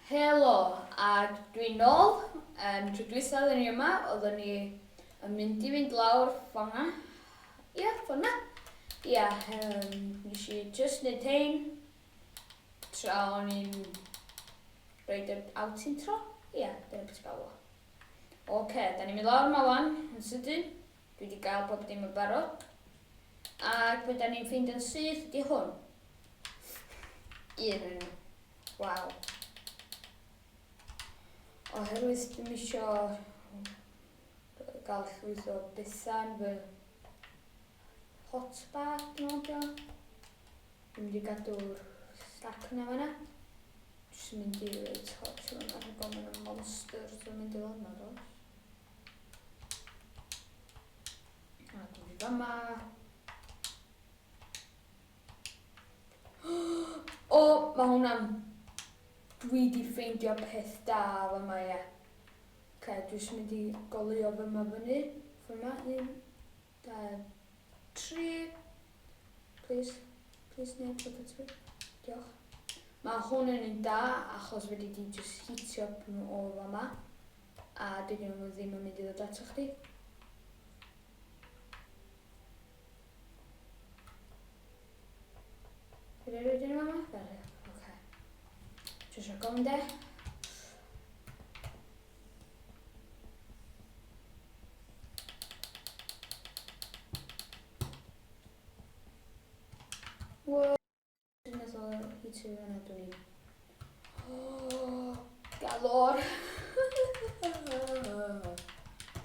Helo, a dwi'n nôl. Um, tro dwytha oedden ni yma, oedden ni yn mynd i fynd lawr ffordd na. Ia, yeah, ffordd na. Ia, yeah, um, nes i just neud hein tra o'n i'n rhoid yr out intro. Ia, yeah, dyna beth ti'n galw o. Oce, okay, da ni'n mynd lawr yma wan, yn sydyn. Dwi wedi gael bob dim yn barod. Ac be da ni'n ffeindio'n syth ydy hwn. Un yn nhw. Waw. Oherwydd dwi'n isio gael llwyth o bethau yn fy hotbar, dwi'n meddwl. Dwi'n mynd i gadw'r stack yna fanna. Jyst yn mynd i roi torch yma rhag ofn yna monsters yn mynd i lan na, dos. A dwi'n mynd fama. O, mae hwnna'n... Dwi di ffeindio peth da fama, ie. Oce, dwi jyst mynd i goleuo fyma fyny. Fyma, un, 2, 3. Please, please neb dod at fi. Diolch. Mae hwn yn un da achos fedri di just hitio nhw o fama a dydyn nhw ddim yn mynd i ddod ato chdi. Fedri rhaid yn fama? Fedri, oce. Just rhaid gofyn de. Wow. Dwi'n meddwl i ti yna dwi'n i. Oh, galor.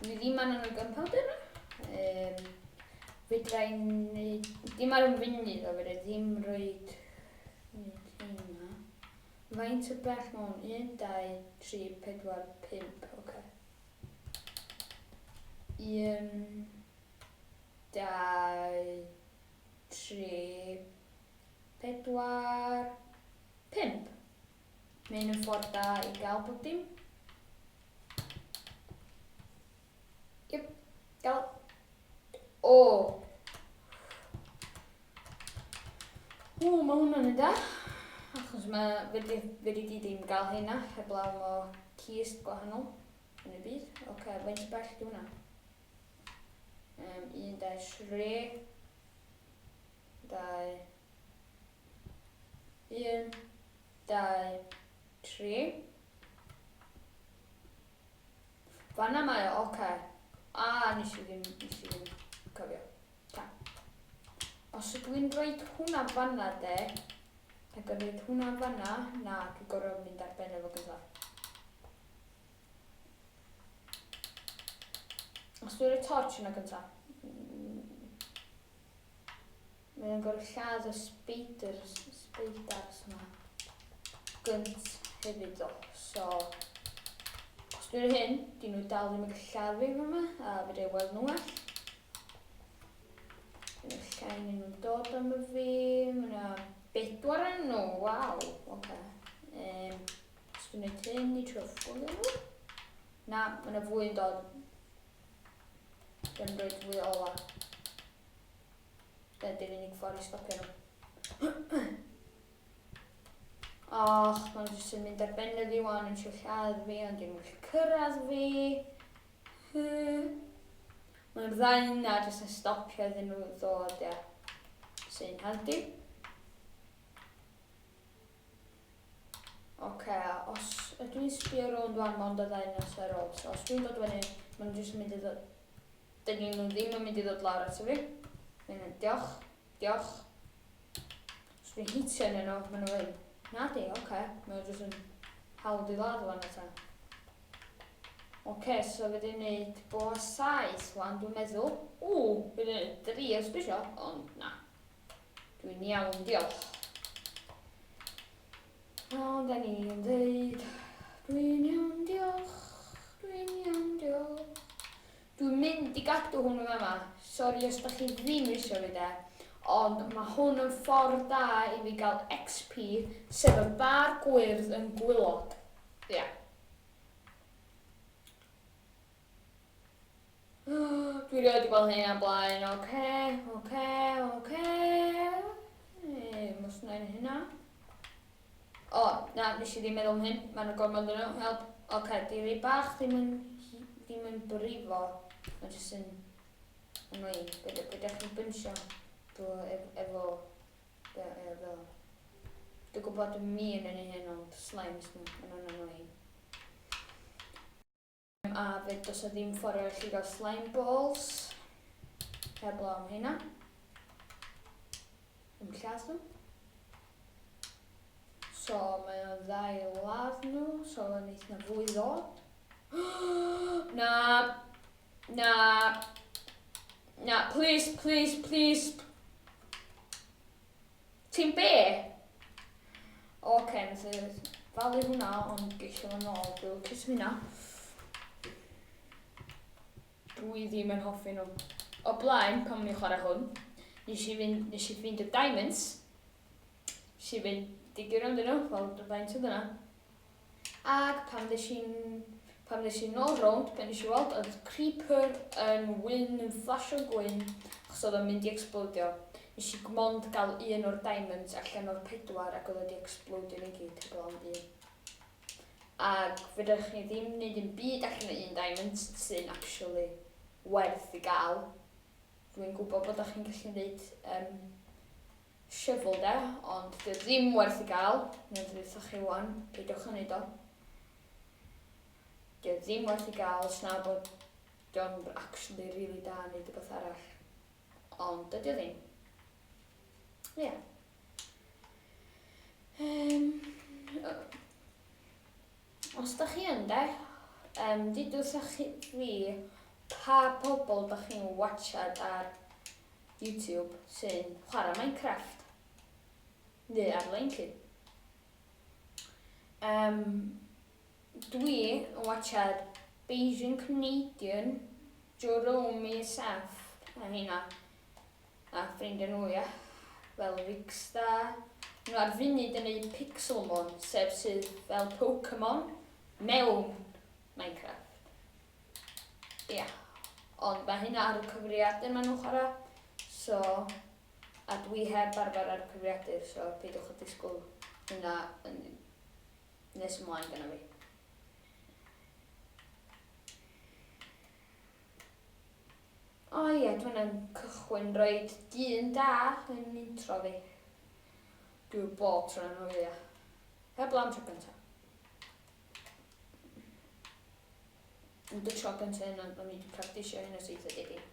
Dwi ddim angen y gunpowder yna. Um, fedra i wneud... Dim ar y funud o, fedra i ddim rhoid... Wneud hynna. Faint o bell mae hwn? 1, 2, 3, 4, 5. Oce. 1, 2, 3, 4, 5. Mae hyn yn ffordd da i gael bob dim. Yep, gael. O! O, mae hwnna'n un da. Achos mae fedri, fedri di ddim gael hynna heblaw mo cist gwahanol yn y byd. Oce, okay, faint bell di hwnna? Um, 1, 2, 3, 2, 1, 2, 3. Fanna mae o, oce. Okay. A, nes i ddim, nes i ddim cofio. Ta. Os ydw i'n rhoi hwnna fanna de, ac yn rhoi hwnna fanna, na, dwi'n gorfod mynd ar ben efo gyda. Os dwi'n rhoi torch yna gynta. Mae'n gorfod lladd y spiders, spiders yma gynt hefyd ddo. So, os dwi'n rhoi hyn, dyn nhw dal ddim yn gallu lladd fi yma, a fedra i weld nhw well. Dwi'n llai nhw'n dod am y fi, mae yna bedwar yn nhw, waw, oce. Okay. Um, os dwi'n gwneud hyn i trio ffwrdd nhw. Na, mae yna fwy yn dod. Dwi'n rhoi fwy ola. Dyna di'r unig ffordd i stopio nhw. Och, maen nhw jyst yn mynd ar ben y fi wan yn trio lladd fi, ond dyn nhw'n gallu cyrraedd fi. Mae'r ddau yna jyst yn stopio iddyn nhw ddod, ia. Sy'n handi. Oce, os ydw i'n sbio rownd wan, mond y ddau yna sy'n ar ôl. So os dwi'n dod fyny, maen nhw jyst yn mynd i ddod... Dyn nhw ddim yn mynd i ddod lawr ato fi. Mae'n diolch, diolch. Os dwi'n hitio yn nhw, maen nhw'n mynd, na di, oce. Okay. Maen nhw jyst yn hawdd i ladd fan ta. Oce, okay, so fe di wneud bo saith wan, dwi'n meddwl. Ww, fe di wneud dri os dwi isio, ond na. Dwi'n iawn, diolch. Ond da ni'n dweud, dwi'n iawn, diolch, dwi'n iawn, diolch. Dwi'n mynd i gadw hwn yn fama. Sori os da chi ddim eisiau fi de. Ond mae hwn yn ffordd da i fi gael XP, sef y bar gwyrdd yn gwylod. Ia. Yeah. Dwi rioed 'di gweld hynna blaen. Oce, oce, oce. Mos wna i hynna. O, na, nes i ddim meddwl am hyn. Mae yna gormod yn nhw. Help. Oce, okay, di rei bach ddim yn, ddim yn brifo. Mae jyst yn annoying. Be, be ydych chi'n bynsio efo, be, e, fel. Dwi'n gwybod dwi'n mean yn ei hyn, ond slimes nhw, maen nhw'n annoying. A fe does na ddim ffordd arall i gael slime balls. Heblaw am hynna. Yn lladd nhw. So mae o'n dda i ladd nhw, so wneith na fwy ddod. Na! Na! Na, please, please, please! Ti'n be? Oce, nath e falu hwnna, ond geisio fo nôl. Dwi'n lwcus am hynna. Dwi ddim yn hoffi nhw. O blaen, pan o'n i'n chwarae hwn, nes i fynd, nes i ffeindio diamonds. Nes i fynd digio rownd nhw, fel faint oedd yna. Ac pan ddes i'n pan ddes i nôl rownd, be nes i weld oedd creeper yn wyn, yn fflasio gwyn, achos oedd o'n mynd i explodio. Nes i mond gael un o'r diamonds allan o'r pedwar ac oedd o wedi explodio nhw i gyd, heblaw am un. Ac fedrwch chi ddim wneud yn byd allan o un diamond sy'n actually werth i gael. Dwi'n gwybod bod chi'n gallu gwneud um, Shovel de, ond dio ddim werth i gael, neu dweud chi wan, peidiwch â neud o. Dio ddim werth i gael, os na bod dio'n actually really da neud rhywbeth arall. Ond dydy o ddim. Ie. Yeah. Um, os da chi yn de, um, dudwch chi fi pa pobl da chi'n watchad ar YouTube sy'n chwarae Minecraft. Neu ar-lein 'lly. Um, dwi yn watchad Beijing Canadian, Jerome SF, a hynna. A ffrindiau nhw, ia. Fel Rigstar. Nhw ar funud yn neud Pixelmon, sef sydd fel Pokemon mewn Minecraft. Ia. Ond mae hynna ar y cyfrifiadur maen nhw'n chwarae. So, a dwi heb arfer ar y cyfrifiadur, so peidiwch â disgwyl hynna yn nes ymlaen gyda fi. O ie, dwi'n yn cychwyn roed dyn da yn intro fi. Dwi'n bob tro'n anghofio. Heblaw am tro gyntaf. Ond y tro gyntaf hyn, o'n i wedi practisio hyn ers eitha dipyn.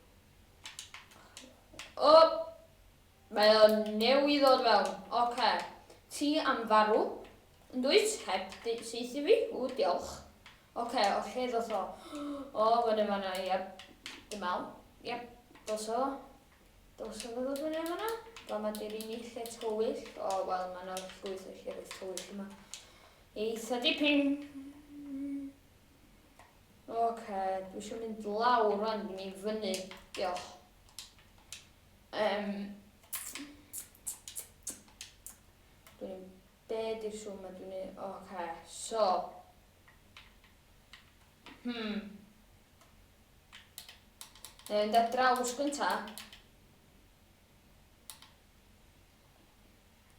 O! Mae o'n newydd ddod fewn. Oce. Okay. Ti am farw. Yn dwyt? Heb saethu fi? O, diolch. Oce, okay, o lle ddoth o? O, fyny fanna, iep. Dwi'n meddwl. Iep, dos o. Dos o ddod fyny fanna. Fel mae di'r unig lle tywyll. O, wel, mae yna llwyth o llefydd tywyll yma. Eitha dipyn. Oce, dwi eisiau mynd lawr rwan, dwi'n mynd fyny. Diolch. Um, dwi'n be di'r sŵn ma dwi'n ei... Oce, so... Neu mynd ar draws gynta.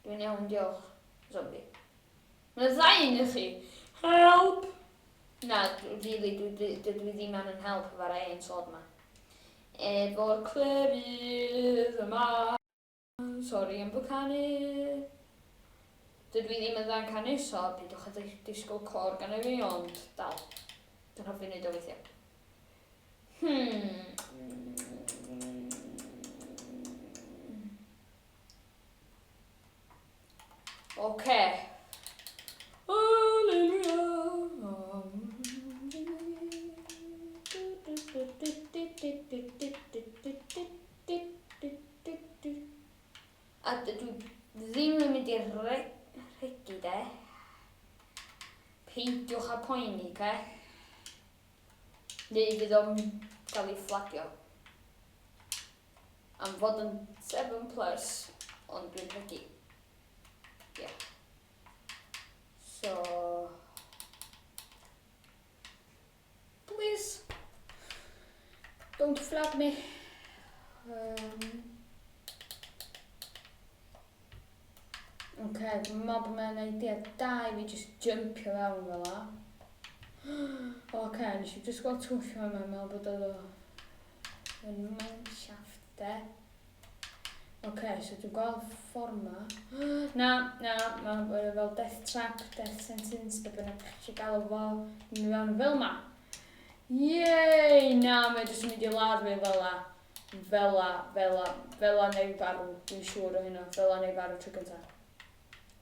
Dwi'n iawn, diolch. Zombie. Mae yna ddau un i chi. Help! Na, really, dwi, dwi, dwi ddim angen help efo'r ein sword ma. Efo'r clefydd yma. Sori am fy canu. Dydw i ddim yn dda'n canu, so peidiwch â disgwyl cor gan fi, ond dal. Dwi'n hoffi wneud o weithiau. Oce. Hallelujah. A dydw i ddim yn mynd i rhegi de. Peidiwch â poeni, ce? Neu fydd o'n cael ei fflagio. Am fod yn 7 plus, ond dwi'n rhegi. Ie. Yeah. So... Please, don't flag me. Um, okay. dwi'n meddwl bod mae'n idea da i fi just jumpio fewn fel la. Oce, nes i just gweld twll yma, meddwl bod oedd o yn mineshaft de. Oce, so dwi'n gweld ffordd ma. Na, na, mae fel death trap, death sentence, be bynnag chi eisiau galw fo. Dwi'n mynd fewn fel ma. Yay! Na, mae jyst yn mynd i ladd fi fel la. Fel la, fel la, fel la neu farw. Dwi'n siŵr o hynna. Fel la neu farw tro gyntaf.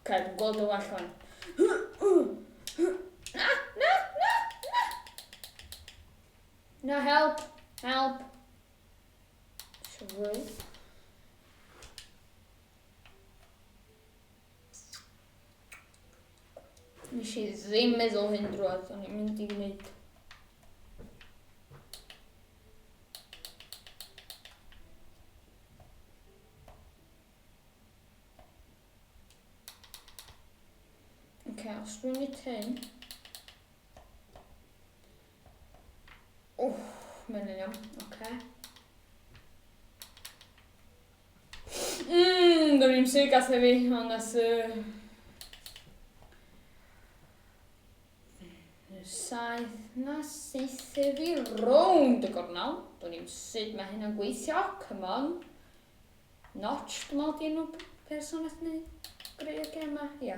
Oce, dwi'n gweld o well fan. Na, na, na, na! Na, help, help. True. Nes i ddim meddwl hyn drwodd, o'n i'n mynd i wneud. Oce, okay, os dwi'n gwneud hyn... Wff, mae'n yn iawn, oce. Okay. Dwi'n i'n sut gath e fi, ond nath y... Saith na saethu fi rownd y gornel. Dwi'n i'n sut mae hynna'n gweithio, come on. Notch, dwi'n meddwl di enw person nath wneud greu y gêm ma. Ia.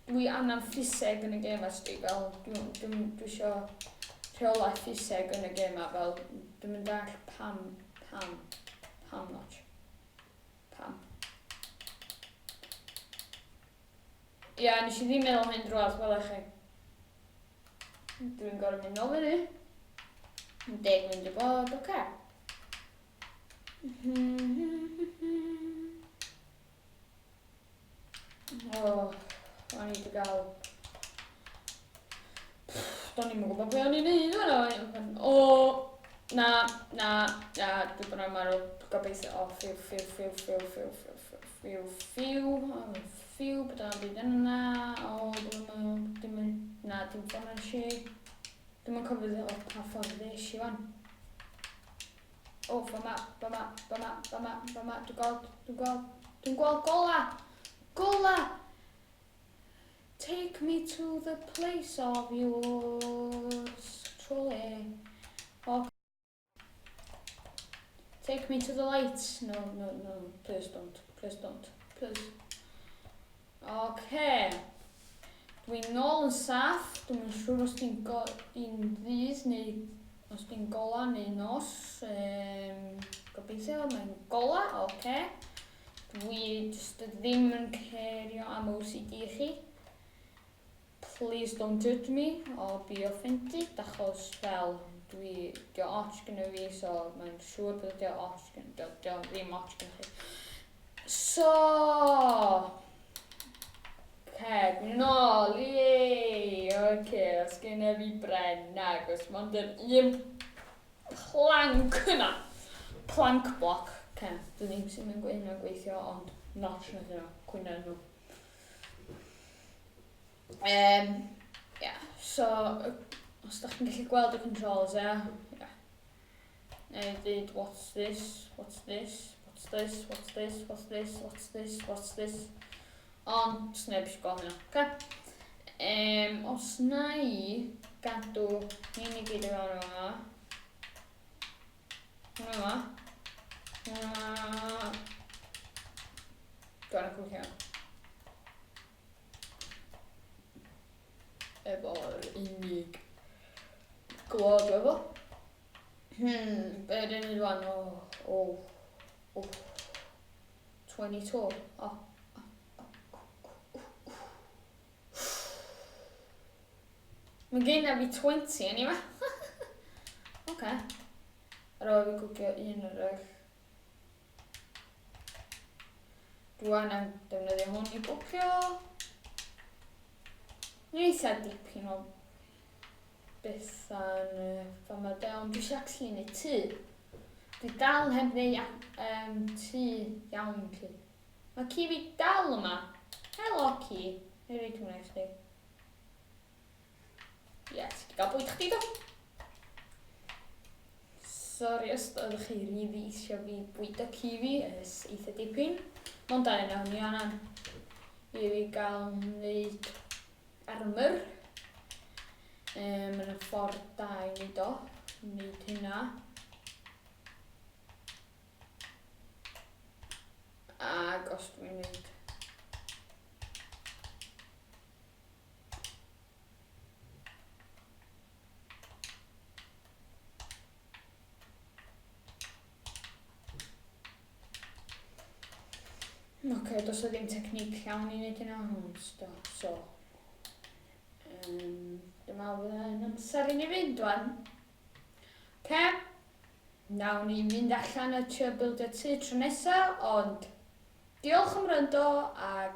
Dwi angen ffiseg yn y gêm ma, sti, fel, dwi'n dwi, dwi isio rheolau ffiseg yn y gêm ma, fel, dwi'n mynd all pam, pam, pam Notch. Pam. Ia, nes i ddim meddwl hyn drwodd, welech chi. Dwi'n gorau mynd nôl fyny. Deg mynd i bod, oce. Okay. O, o'n i wedi gael... Do'n i'm yn gwybod beth o'n i'n neud fan'na. O, na, na, na, dwi bron â marw. Gobeithio, o, ffiw, ffiw, ffiw, ffiw, ffiw, ffiw, ffiw, ffiw, ffiw, o, ffiw, bod yna byd yna, o, dwi'n meddwl, dim yn, na, dim ffordd na si. Dwi'm yn cofio o pa ffordd ddes i wan. O, fama, fama, fama, fama, fama, dwi'n gweld, dwi'n gweld, dwi'n gweld gola! Gola! Take me to the place of yours truly. Oh. Take me to the light. No, no, no, please don't, please don't, please. Okay. Dwi'n nôl yn saff. Dwi'n yn siŵr os di'n di'n ddydd neu os di'n gola neu nos. Gobeithio mae'n gola, oce. Okay. Dwi jyst ddim yn cerio am OCD chi. Please don't judge me or be offended, achos fel dwi, dio ots gyda fi, so mae'n siŵr bod dio ots gyda, dio, dio ddim ots gyda chi. So, ce, dwi'n nôl, yay, oce, os gyda fi bren, nag oes, mond yr un plank yna, plank block, ce, dwi ddim sy'n mynd hynna'n gweithio, ond notch nath yna, cwyno nhw. Yeah, so, os da chi'n gallu gweld y controls, ie, yeah, yeah. Neu dweud, what's this, what's this, what's this, what's this, what's this, what's this, what's this. Ond, sneb eisiau gweld hynna, oce? Okay? Os na i gadw hyn i gyd i fewn yma, hwnna yma, hwnna, dwi'n cwcio. Efo'r unig glod efo. Be dyn ni rwan? O, o, o. 22. O, o, o. Mae gen i fi 20 anyway. Oce. Ar ôl fi gwgio un arall. Dwi angen defnyddio hwn i bwcio. Mae'n eitha dipyn o bethau yn y fama de, ond dwi eisiau actually neud tŷ. Dwi dal heb wneud tŷ iawn, lly. Mae ci fi dal yma. Helo, ci. Neu reid hwnna i chdi. Ie, yeah, ti 'di gael bwyd chdi do? Sori os oeddech chi rili eisiau fi bwydo ci fi, ers eitha dipyn. Mond dau yna, ni angen. i fi gael wneud armor. Um, Mae'n ffordd da i wneud o, wneud hynna. Ac os dwi'n wneud Oce, okay, does o ddim technique llawn i wneud hynna, ond do, so. Um, dwi'n meddwl bod yn amser i ni fynd wan. Oce, nawn ni fynd allan a trio bildio tŷ tro nesa, ond diolch am wrando ag.